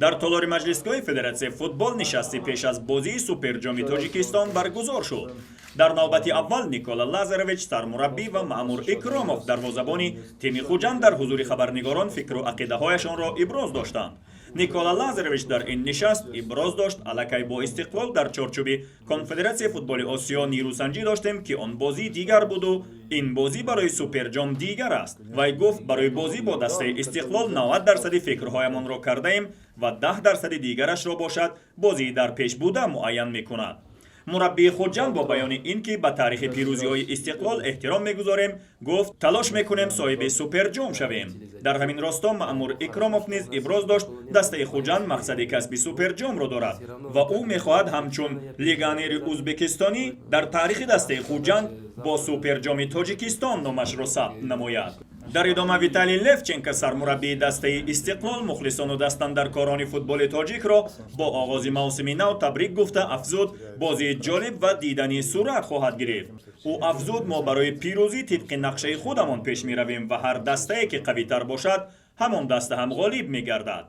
Дар толори маҷлисгоҳи Федератсияи футбол нишасти пеш аз бозии Суперҷоми Тоҷикистон баргузор шуд. Дар навбати аввал Никола Лазаревич, сармураббӣ, ва Маъмур Икромов, дарвозабони тими Хуҷанд, дар ҳузури хабарнигорон фикру ақидаҳояшонро иброз доштанд. Никола Лазаревич дар ин нишаст иброз дошт: «Аллакай бо Истиқлол дар чорчӯби Конфедератсияи футболи Осиё нерӯсанҷӣ доштем, ки он бозӣ дигар буду ин бозӣ барои Суперҷом дигар аст». Вай гуфт: «Барои бозӣ бо дастаи Истиқлол 90 дарсади фикрҳоямонро кардаем ва 10 дарсади дигарашро бошад, бозии дар пеш буда муайян мекунад». Мураббии Хуҷанд бо баёни ин ки ба таърихи пирӯзиҳои Истиқлол эҳтиром мегузорем, гуфт: «Талош мекунем соҳиби Суперҷом шавем». Дар ҳамин росто Маъмур Икромов низ иброз дошт, дастаи Хуҷанд мақсади касби Суперҷомро дорад ва ӯ мехоҳад ҳамчун легионери узбекистонӣ дар таърихи дастаи Хуҷанд бо Суперҷоми Тоҷикистон номашро сабт намояд. Дар идома Виталий Левченко, сармураббии дастаи Истиқлол, мухлисону дастандаркорони футболи тоҷикро бо оғози мавсими нав табрик гуфта, афзуд, бозии ҷолиб ва дидани сурат хоҳад гирифт. Ӯ афзуд: «Мо барои пирӯзӣ тибқи нақшаи худамон пеш меравем ва ҳар дастае ки қавитар бошад, ҳамон даста ҳам ғолиб мегардад».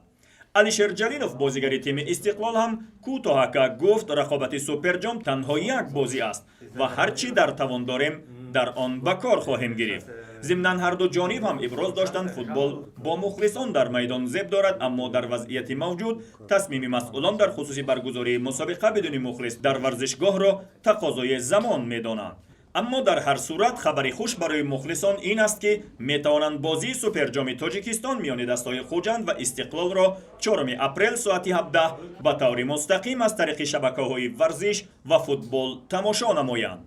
Алишер Ҷалилов, бозигари тими Истиқлол, ҳам кӯтоҳака гуфт, рақобати Суперҷом танҳо як бозӣ аст ва ҳар чӣ дар тавон дорем, дар он ба кор хоҳем гирифт. Зимнан, ҳарду ҷониб ҳам иброз доштанд, футбол бо мухлисон дар майдон зеб дорад, аммо дар вазъияти мавҷуд тасмими масъулон дар хусуси баргузории мусобиқа бидуни мухлис дар варзишгоҳро тақозои замон медонанд. Аммо дар ҳар сурат хабари хуш барои мухлисон ин аст, ки метавонанд бозии Суперҷоми Тоҷикистон миёни дастҳои Хуҷанд ва Истиқлолро 4 апрел соати 17 ба таври мустақим аз тариқи шабакаҳои варзиш ва футбол тамошо намоянд.